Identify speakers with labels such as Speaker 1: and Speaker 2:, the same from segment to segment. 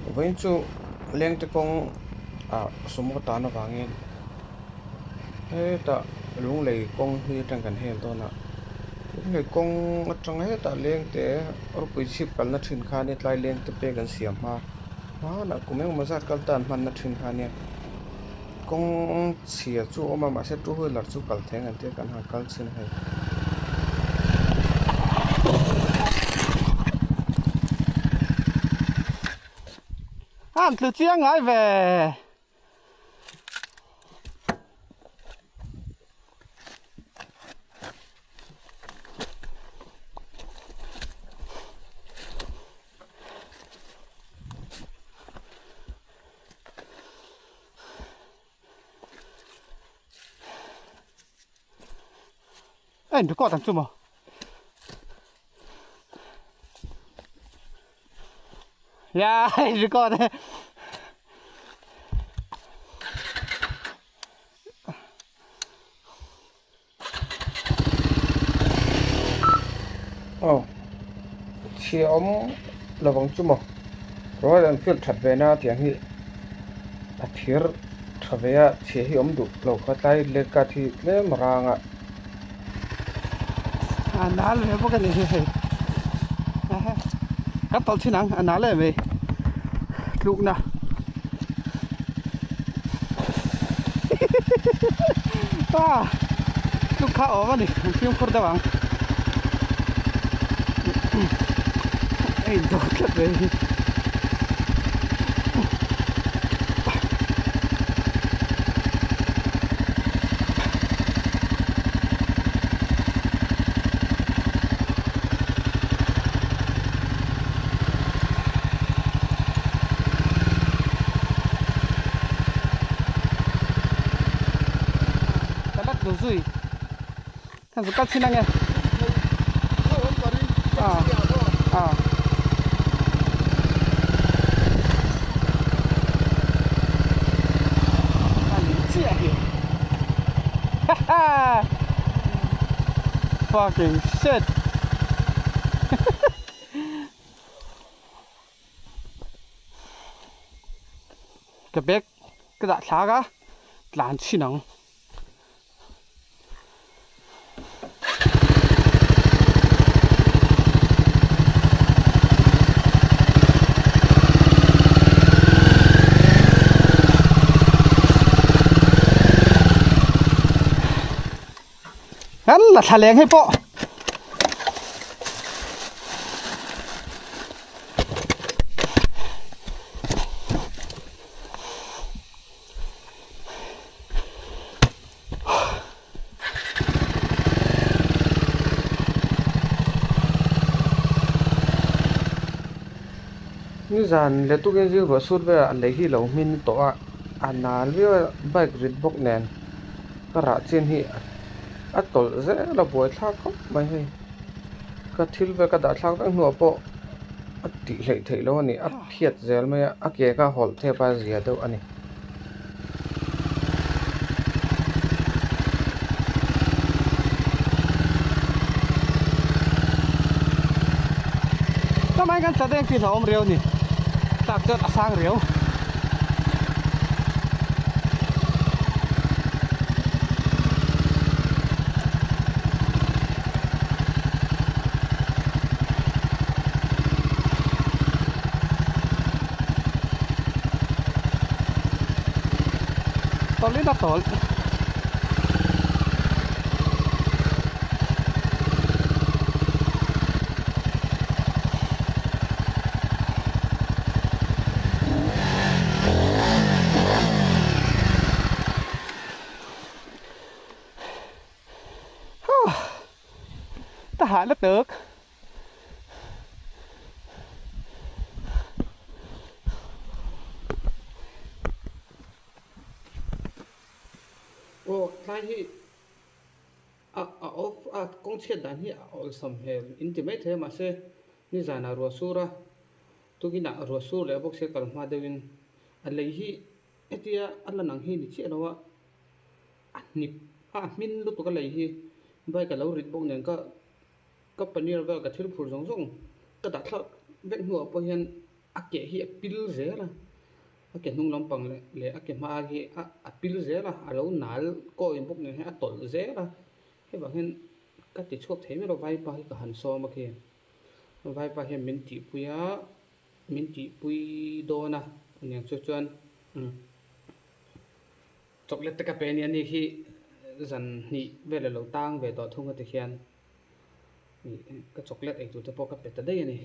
Speaker 1: Vawiin chu lengte kawng ah sumo tan avangin hetah lunglei kawng hi atang kan hel dawn a lunglei kawng atang hetah lengte rawpui chhip kalna thin kha ania tlai lengte pek an siam hma hmanah kum engemaw zat kal tan hmanna thin kha ania kawng chhia chu a awm a mahse two wheeler chu kal thei ang an tia kan han kal chhin a hei.
Speaker 2: A an tlu chiang ngai ve. A in record ang chu maw? Ya, in record e.
Speaker 1: Aw chhia awm lovang chu maw Royal Enfield that ve na tiang hi a thir tha ve a chhia hi awm duh lo kha tlai leh card hi tlem rang a.
Speaker 2: A nal ve bawk a ni hi hei kan tawlh thin ang a nal em mai tlukna. Pa tluk kha awm a ni an fimkhur deuh ang a in dawt tlat mai hi. Ka la tlu zui kan zu kal chhin ange ah ah ani chiah hi ha ha fucking shit Ka bag ka dah thlak a, tlan chhin ang. Kan la thla leng hei pawh.
Speaker 1: Nizan leh tukin zing ruah sut velah lei hi lo hmin tawh a, a nal viau a bike rit bawk nen. Ka rah chin hi a tawlh zel a buai thlak khawp mai hei ka thil vel ka dah thlak vek hnuah pawh a tih hleih theih loh a ni a phiat zel mai a a ke kha hawlh thep a zia deuh a ni.
Speaker 2: Tamai kan tla deng tih hlauhawm riau a ni tlak chuan a sang riau. Tawlhin a tawlh. Ta hah la tuk.
Speaker 1: Aw tlai hi a a off a kawng chhiat dan hi a awlsam hmel in ti mai thei a mahse nizanah ruah sur a tukinah ruah sur leh bawk sia kal hma deuhin a lei hi hetia a lan ang hi ni chiah lo a a hnip a hmin lutuk a lei hi bike a lo rit bawk nen ka ka paneer vel ka thil phur zawng zawng ka dah thlak vek hnuah pawh hian. a ke hi a pil zel a a ke hnung lampang leh leh a ke hma hi a a pil zel a a lo nal kawi bawk nen hian a tawlh zel a hei vang hian ka ti chhuak thei mai lo vaipa hi ka han sawm a khi vaipa hian min tihpui a min tihpui dawn a aniang chu chuan umm chocolate te ka pe ania ni hi zan hnih vel a lo tang ve tawh thung a tikhian ih ka chocolate eitur te pawh ka pe ta daih a ni.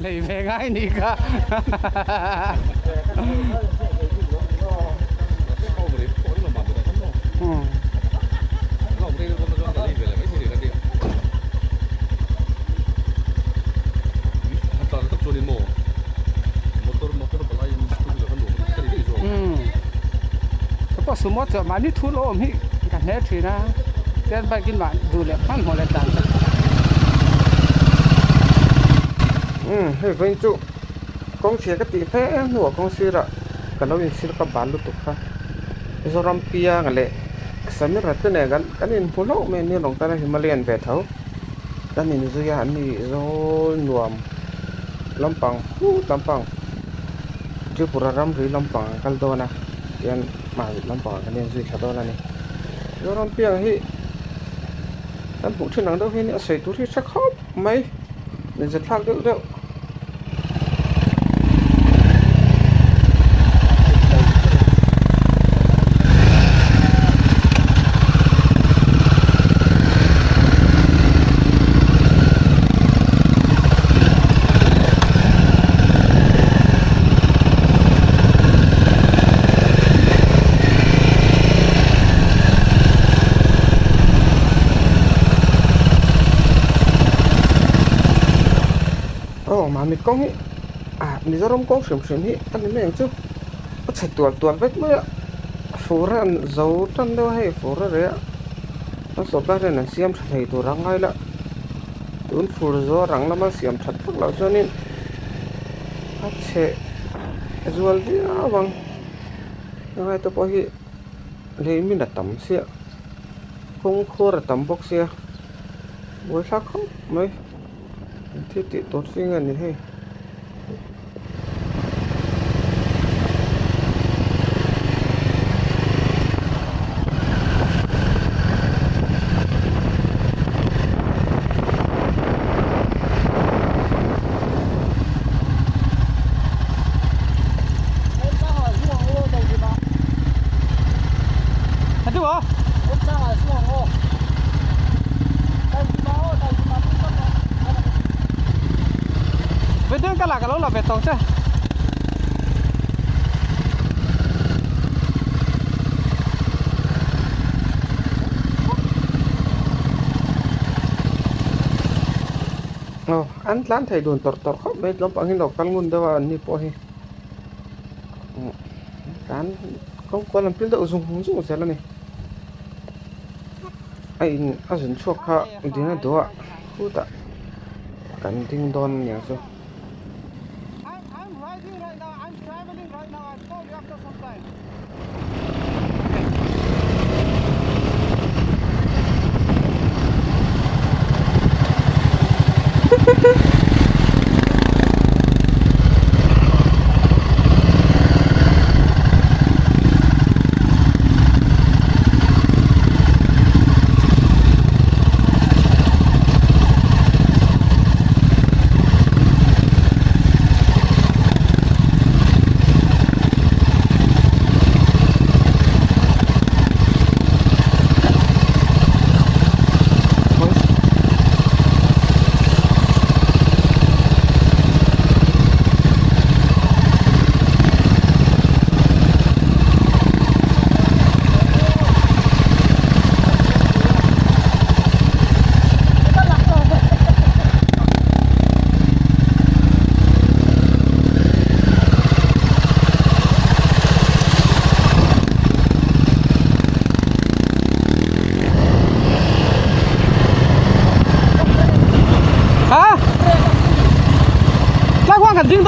Speaker 1: Nei ve ngai ni kha. Sumo chuan mahni thu lo awm hi ka hne thin a chuan bike in mah duh leh hmanhmawh leh tlan ta.
Speaker 2: Umm hei vawiin chu kawng chhia ka tih fe hnuah kawng sirah ka lo insil ka ban lutuk kha Zoram piang leh Samira te nen kan kan inhmu hlauh mai a ni lawng tana Himalayan ve tho kan inzui a an ni zawl nuam lampang phut lampang Tripura ramri lampang an kal dawn a tihian mahni lampangah kan inzui thla dawn a ni Zoram piang hi kan hmuh thin ang deuh hian a sawi tur hi hre khawp mai inzet thlak deuh deuh. Aw Mamit kawng hi ah Mizoram kawng hrim hrim hi a ni mai ang chu a chhe tual tual vek mai a fur a an zo tan deuh a hei fur a reh a an sawrkar hian an siam tha thei tur a ngai la tun fur zawh rang lama siam that vak loh chuanin a chhe zual viau ang helai te pawh hi lei min a tam chiah kawng khuar a tam bawk sia buaithlak khawp mai thil tih tur chi nge ni hei. Aw an tlan thei dun tawrh tawrh khawp mai tlawm pangin lo kal ngun deuh a an ni pawh hi tlan kawng kual an pil deuh zung zung zel a ni a in a zun chhuak kha ding a duh a khutah kan ding dawn a niang chu.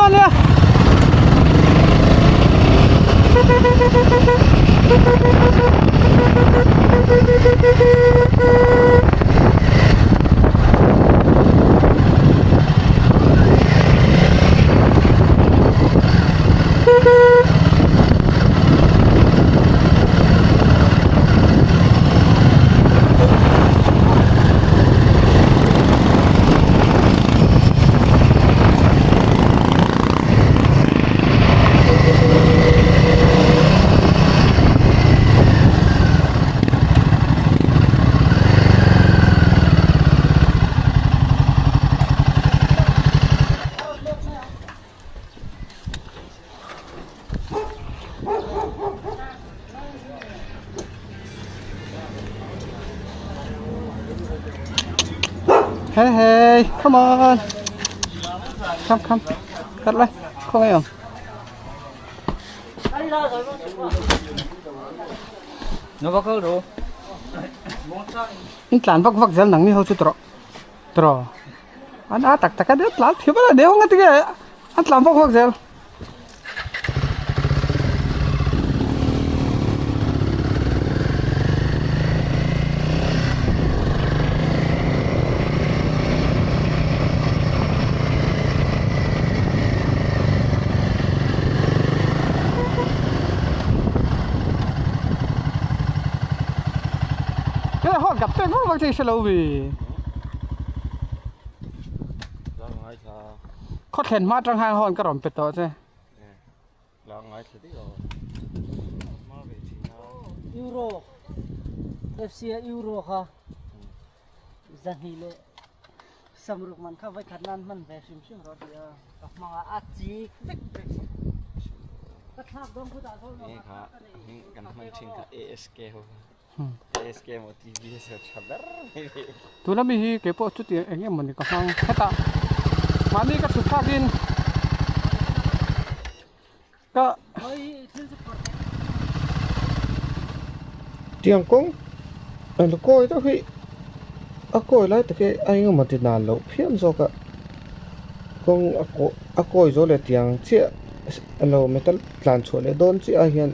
Speaker 1: dawn nia. Hey hey, come on. Come come. Cut lại, không ai không?
Speaker 3: Nó vắc rồi.
Speaker 1: In tlan vak vak zel nang ni ho chu tro. Tro. An a tak tak a de tlan thiam a deuh nga tige an tlan vak vak zel. Cái hòn gặp tên vak vak chei hrelo vi. Khaw thlen hma atang hian hawn ka rawn pe tawh che.
Speaker 3: Euro FC a Euro kha zahnih leh samruk man kha vawikhat nan hman ve hrim hrim rawh tih a ka hmang a a chik vek vek ka thlak dawn khutah sawn ka nei
Speaker 4: kan hman thin kha ASK ho ASK emaw TVS emaw tha ber mai ve.
Speaker 1: Tuna mi hi kei pawh chuti eng emaw ni ka hmang hetah mahni ka chhut thlakin ka
Speaker 2: Tiang kawng a la kawi deuh hi a kawi lai tak hi a engemaw ti nan loh phian zawk a kawng a kawh a kawi zawh leh tiang chiah alo metal tlan chhuah leh dawn chiah ah hian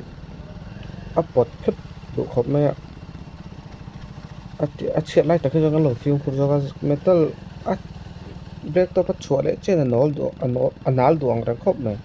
Speaker 2: a pawt phet duh khawp mai a a chhiat lai tak hi chuan kan lo fimkhur zawk a metal a brake tawp a chhuah leh chian a nawl duh a nal duh ang reng khawp mai.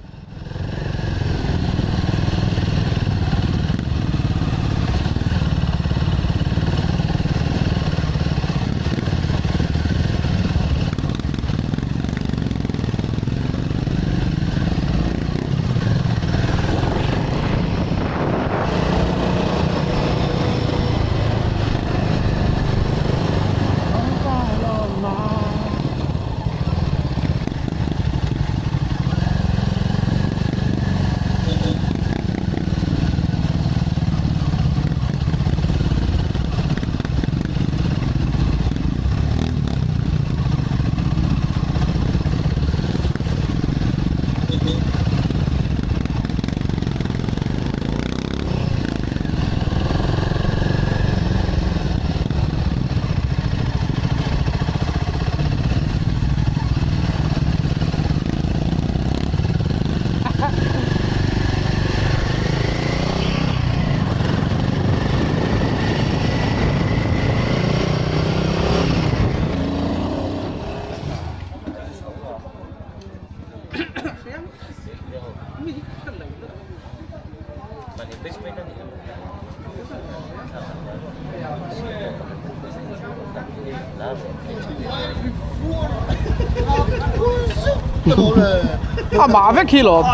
Speaker 1: A mah vek hi lawm.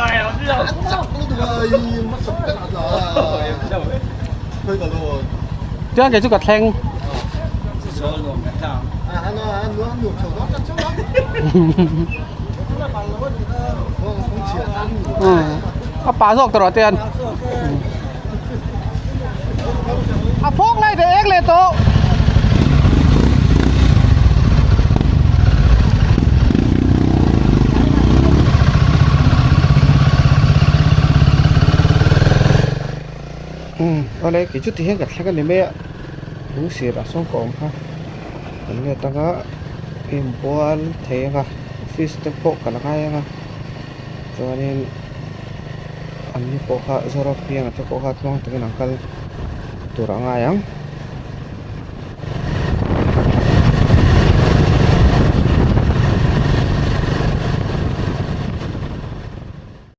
Speaker 1: Chuan kei chu ka thleng. A pa zawk tawh rawh te an. A phawk lai te ek leh tawh.
Speaker 2: Umm awle kei chu tihian ka thleng a ni mai a lung sirah sawn ka awm kha kan let anga inbual thei anga office te pawh ka la ngai anga. Chuanin an ni pawh kha Zorapianga te pawh kha tluang takin an kal tur a ngai ang.